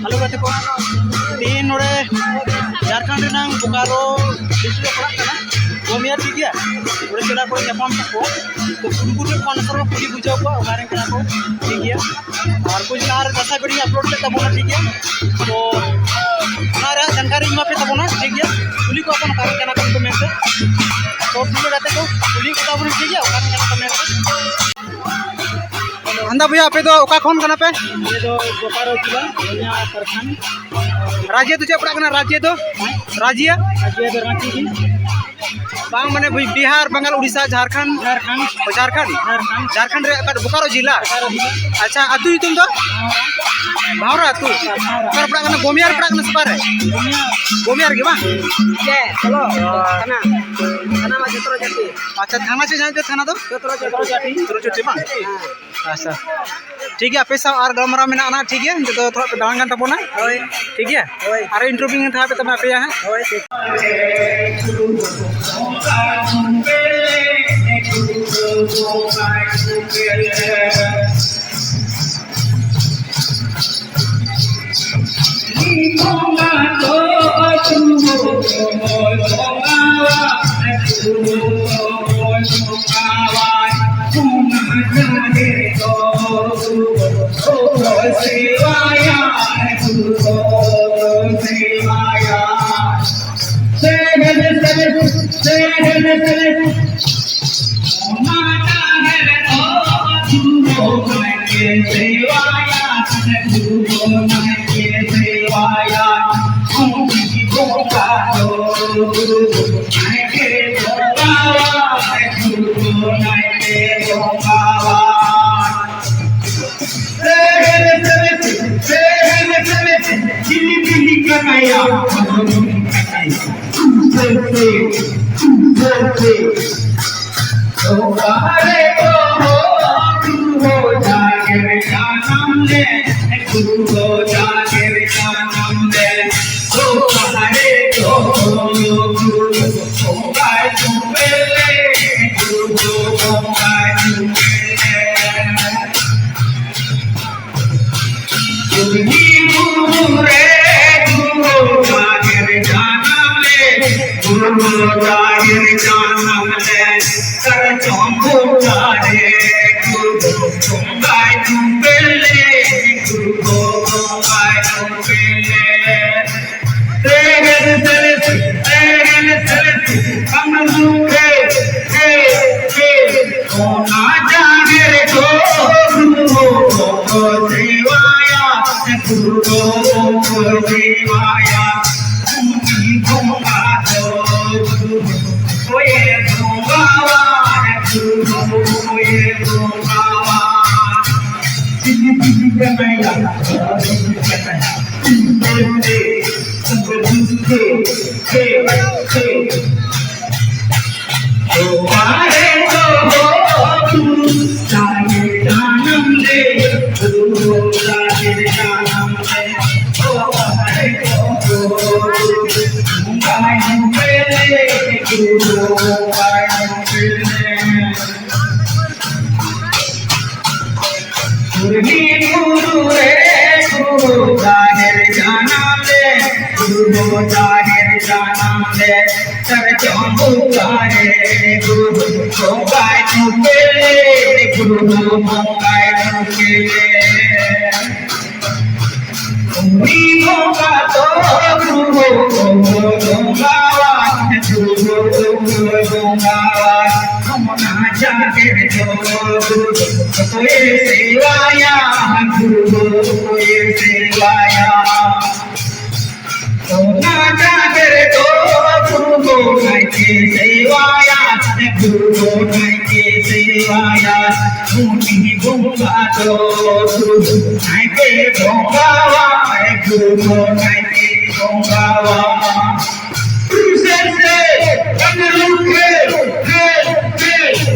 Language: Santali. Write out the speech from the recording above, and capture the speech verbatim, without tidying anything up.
ᱦᱮᱞᱳ ᱜᱟᱛᱮ ᱠᱚ, ᱛᱮᱦᱮᱧ ᱱᱚᱰᱮ ᱡᱷᱟᱲᱠᱷᱚᱸᱰ ᱨᱮᱱᱟᱝ ᱵᱳᱠᱟᱨᱳ ᱰᱤᱥᱴᱨᱤᱠᱴ ᱨᱮ ᱯᱟᱲᱟᱜ ᱠᱟᱱᱟ ᱜᱳᱢᱤᱭᱟ, ᱴᱷᱤᱠ ᱜᱮᱭᱟ? ᱚᱸᱰᱮ ᱪᱟᱞᱟᱣ ᱠᱚᱨᱮ ᱧᱟᱯᱟᱢ ᱠᱟᱜ ᱠᱚ, ᱛᱚ ᱩᱱᱠᱩ ᱴᱷᱮᱱ ᱠᱷᱚᱱ ᱥᱟᱱᱟᱢ ᱠᱩᱞᱤ ᱵᱩᱡᱷᱟᱹᱣ ᱠᱚᱣᱟ ᱚᱠᱟ ᱨᱮᱱ ᱠᱟᱱᱟ ᱠᱚ, ᱴᱷᱤᱠ ᱜᱮᱭᱟ? ᱟᱨ ᱠᱩᱪ ᱞᱟᱦᱟ ᱨᱮ ᱫᱟᱸᱥᱟᱭ ᱵᱮᱲᱤᱧ ᱟᱯᱞᱳᱰ ᱞᱮᱫ ᱛᱟᱵᱚᱱᱟ, ᱴᱷᱤᱠ ᱜᱮᱭᱟ? ᱛᱚ ᱚᱱᱟ ᱨᱮᱭᱟᱜ ᱡᱟᱱᱠᱟᱨᱤᱧ ᱮᱢᱟ ᱯᱮ ᱛᱟᱵᱚᱱᱟ, ᱴᱷᱤᱠ ᱜᱮᱭᱟ? ᱠᱩᱞᱤ ᱠᱚᱣᱟ ᱵᱚᱱ ᱚᱠᱟ ᱨᱮᱱ ᱠᱟᱱᱟ ᱠᱚ ᱢᱮᱱᱛᱮ᱾ ᱛᱚ ᱴᱷᱤᱠ ᱜᱮᱭᱟ ᱜᱟᱛᱮ ᱠᱚ, ᱠᱩᱞᱤ ᱠᱚ ᱛᱟᱵᱚᱱᱟ, ᱴᱷᱤᱠ ᱜᱮᱭᱟ? ᱚᱠᱟ ᱨᱮᱱ ᱠᱟᱱᱟ ᱠᱚ ᱢᱮᱱᱛᱮ᱾ ᱦᱟᱸᱫᱟ ᱵᱚᱭᱦᱟ, ᱟᱯᱮ ᱫᱚ ᱚᱠᱟ ᱠᱷᱚᱱ ᱠᱟᱱᱟ ᱯᱮ? ᱟᱞᱮ ᱫᱚ ᱵᱳᱠᱟᱨᱳ ᱡᱮᱞᱟ, ᱱᱚᱣᱟ ᱯᱨᱚᱠᱷᱚᱸᱰ᱾ ᱨᱟᱡᱽᱭᱚ ᱫᱚ ᱪᱮᱫ ᱯᱟᱲᱟᱜ ᱠᱟᱱᱟ? ᱨᱟᱡᱽᱭᱚ ᱫᱚ? ᱨᱟᱡᱽᱭᱚ? ᱨᱟᱡᱽᱭᱚ ᱫᱚ ᱨᱟᱸᱪᱤ ᱜᱮ᱾ ᱵᱟᱝ, ᱢᱟᱱᱮ ᱵᱤ-, ᱵᱤᱦᱟᱨ, ᱵᱟᱝᱜᱟᱞ, ᱩᱲᱤᱥᱥᱟ, ᱡᱷᱟᱲᱠᱷᱚᱸᱰ? ᱡᱷᱟᱲᱠᱷᱚᱸᱰ᱾ ᱚ, ᱡᱷᱟᱲᱠᱷᱚᱸᱰ? ᱡᱷᱟᱲᱠᱷᱚᱸᱰ᱾ ᱡᱷᱟᱲᱠᱷᱚᱸᱰ ᱨᱮᱭᱟᱜ ᱚᱠᱟ, ᱵᱳᱠᱟᱨᱳ ᱡᱮᱞᱟ? ᱵᱳᱠᱟᱨᱳ ᱡᱮᱞᱟ᱾ ᱟᱪᱪᱷᱟ, ᱟᱹᱛᱩ ᱧᱩᱛᱩᱢ ᱫᱚ? ᱵᱷᱟᱣᱨᱟ᱾ ᱵᱷᱟᱣᱨᱟ ᱟᱹᱛᱩ? ᱵᱷᱟᱣᱨᱟ᱾ ᱚᱠᱟ ᱨᱮ ᱯᱟᱲᱟᱜ ᱠᱟᱱᱟ? ᱜᱳᱢᱤᱭᱟ ᱨᱮ ᱯᱟᱲᱟᱜ ᱠᱟᱱᱟ ᱥᱮ ᱚᱠᱟ ᱨᱮ? ᱜᱳᱢᱤᱭᱟ᱾ ᱜᱳᱢᱤᱭᱟ ᱨᱮᱜᱮ ᱵᱟᱝ? ᱪᱮᱫ? ᱦᱮᱞᱳ, ᱚ᱾ ᱛᱷᱟᱱᱟ, ᱛᱷᱟᱱᱟ ᱢᱟ ᱪᱷᱚᱛᱨᱚ ᱡᱟᱹᱛᱤ᱾ ᱟᱪᱪᱷᱟ, ᱛᱷᱟᱱᱟ ᱪᱮᱫ ᱡᱟᱦᱟᱸ ᱪᱮᱫ ᱛᱷᱟᱱᱟ ᱫᱚ? ᱪᱷᱚᱛᱨᱚ ᱡᱟᱹᱛᱤ᱾ ᱪᱷᱚᱛᱨᱚ ᱡᱟᱹᱛᱤ ᱵᱟᱝ? ᱦᱮᱸ᱾ ᱟᱪᱪᱷᱟ, ᱴᱷᱤᱠ ᱜᱮᱭᱟ, ᱟᱯᱮ ᱥᱟᱶ ᱟᱨ ᱜᱟᱞᱢᱟᱨᱟᱣ ᱢᱮᱱᱟᱜᱼᱟ ᱱᱟᱜ, ᱴᱷᱤᱠ ᱜᱮᱭᱟ? ᱱᱤᱛᱚᱜ ᱫᱚ ᱛᱷᱚᱲᱟ ᱯᱮ ᱫᱟᱬᱟᱱ ᱠᱟᱱ ᱛᱟᱵᱚᱱᱟ᱾ ᱦᱳᱭ᱾ ᱴᱷᱤᱠ ᱜᱮᱭᱟ? ᱦᱳᱭ᱾ ᱟᱨᱚ ᱤᱱᱴᱟᱨᱵᱷᱤᱭᱩ ᱦᱟᱛᱟᱣ ᱯᱮ ᱛᱟᱵᱚᱱᱟ ᱟᱯᱮᱭᱟᱜ ᱦᱟᱸᱜ᱾ ᱦᱳᱭ, ᱴᱷᱤᱠ᱾ ᱜᱩᱨᱩ ᱨᱮ ᱜᱩᱨᱩ ᱡᱟᱦᱮᱨ ᱡᱟᱱᱟᱢ ᱞᱮ, ᱜᱩᱨᱩ ᱡᱟᱦᱮᱨ ᱡᱟᱱᱟᱢ ᱞᱮ, ᱥᱟᱨᱡᱚᱢ ᱵᱩᱴᱟᱹ ᱨᱮ ᱜᱩᱨᱩ ᱵᱚᱸᱜᱟᱭ ᱛᱩᱯᱮ ᱞᱮ, ᱜᱩᱨᱩ ᱵᱚᱸᱜᱟᱭ ᱛᱩᱯᱮ ᱞᱮ᱾ ᱛᱮᱨᱮᱞ ᱛᱮᱨᱮᱞ, ᱛᱮᱨᱮᱞ ᱛᱮᱨᱮᱞ, ᱠᱟᱢᱨᱩ ᱨᱮ, ᱨᱮ, ᱨᱮ, ᱚᱱᱟ ᱡᱟᱦᱮᱨ ᱫᱚ ᱜᱩᱨᱩ ᱠᱚ ᱥᱮᱵᱟᱭᱟ, ᱜᱩᱨᱩ ᱠᱚ ᱥᱮᱵᱟᱭᱟ᱾ ᱩᱱᱤ ᱵᱚᱸᱜᱟ ᱫᱚ ᱜᱩᱨᱩ ᱠᱚᱭᱮ ᱵᱚᱸᱜᱟᱣᱟ, ᱜᱩᱨᱩ ᱠᱚᱭᱮ ᱵᱚᱸᱜᱟᱣᱟ᱾ ᱪᱤᱞᱤ ᱪᱤᱞᱤ ᱠᱟᱱᱟᱭᱟ? ᱜᱩᱨᱩ ᱨᱮ ᱜᱩᱨᱩ ᱡᱟᱦᱮᱨ ᱡᱟᱱᱟᱢ ᱞᱮ, ᱜᱩᱨᱩ ᱡᱟᱦᱮᱨ ᱡᱟᱱᱟᱢ ᱞᱮ, ᱥᱟᱨᱡᱚᱢ ᱵᱩᱴᱟᱹ ᱨᱮ ᱜᱩᱨᱩ ᱵᱚᱸᱜᱟᱭ ᱛᱩᱯᱮ ᱞᱮ, ᱜᱩᱨᱩ ᱵᱚᱸᱜᱟᱭ ᱛᱩᱯᱮ ᱞᱮ᱾ ᱩᱱᱤ ᱵᱚᱸᱜᱟ ᱫᱚ ᱜᱩᱨᱩ ᱵᱚᱸᱜᱟᱣᱟ, ᱜᱩᱨᱩ ᱵᱚᱸᱜᱟᱣᱟ, ᱚᱱᱟ ᱡᱟᱦᱮᱨ ᱫᱚ ᱜᱩᱨᱩ ᱠᱚᱭᱮ ᱥᱮᱵᱟᱭᱟ, ᱜᱩᱨᱩ ᱠᱚᱭᱮ ᱥᱮᱵᱟᱭᱟ᱾ ᱚᱱᱟ ᱡᱟᱦᱮᱨ ᱫᱚ ᱜᱩᱨᱩ ᱱᱟᱭᱠᱮ ᱥᱮᱵᱟᱭᱟ, ᱜᱩᱨᱩ ᱱᱟᱭᱠᱮ ᱥᱮᱵᱟᱭᱟ᱾ ᱩᱱᱤ ᱵᱚᱸᱜᱟ ᱫᱚ ᱜᱩᱨᱩ ᱱᱟᱭᱠᱮ ᱵᱚᱸᱜᱟᱣᱟ, ᱜᱩᱨᱩ ᱱᱟᱭᱠᱮ ᱵᱚᱸᱜᱟᱣᱟ᱾ ᱥᱮ, ᱥᱮ, ᱥᱮ, ᱥᱮ, ᱥᱮ, ᱥᱮ, ᱥᱮ,